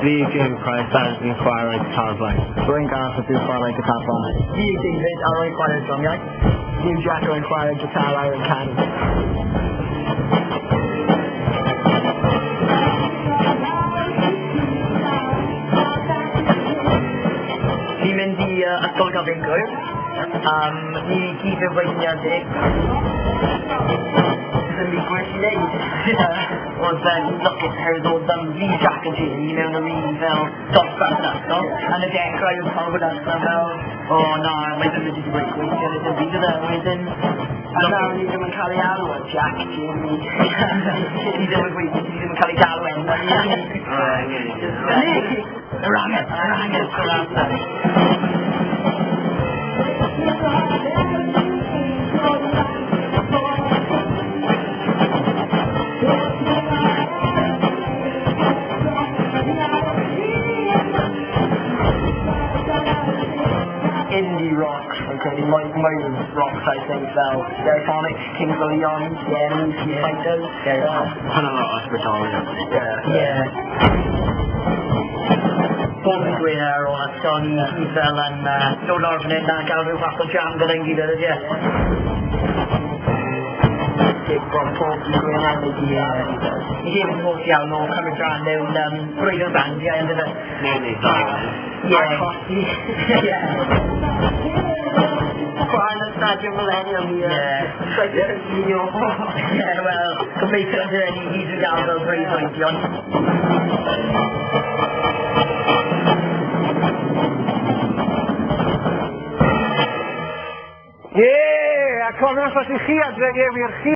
Fi yw Jamie Price a fi'n chwarae gitar blaen. Rwy'n Gareth a dwi'n chwarae gitar blaen. Fi yw David a rwy'n chwarae drymiau. Fi yw Jack a rwy'n chwarae gitar a rwy'n canu. Fi'n mynd i Ysgol Gyfun Gŵyr. Ni gyd yn blwyddyn 11. Ddim byd gwell i wneud. Oedd e'n lwcus oherwydd oedd fi, Jack a Jamie mewn yr un fel dosbarth yn ysgol. Yn y dechrau oedd pawb yn ysgol fel, o na, mae ddim wedi dweud gweithio neu ddim byd oedd e. Wedyn, A nawr ni ddim yn cael ei alw yn Jack, Jamie. Ni ddim yn gweithio, ni ddim yn cael ei galw enw. Yr angen, yr angen, yr angen. Indie rock, rwy'n credu, mwy rock type things fel Stereophonics, Kings of Leon, The Enemy, Foo Fighters. Hwnna lot o ysbrydoliaeth. Yeah. Bob dydd Gwener ar ôl ysgol, ni gyd fel yn dod lawr fan hyn a gael rhyw fath o jam gyda'n gilydd, ydy e? Gig bron pob dydd Gwener neu dydd Iau. Ni hefyd yn hoff iawn o cymryd rhan mewn brwydr bandiau, on'd yfe? Neu ddau. Ie. A colli. Ie. Chwarae yn y Stadiwm Millennium i 2015. Ie, wel, gobeithio bydd ni gyd yn gael fel breuddwydion. Ie, a cofiwch os ych chi adre, ie wir chi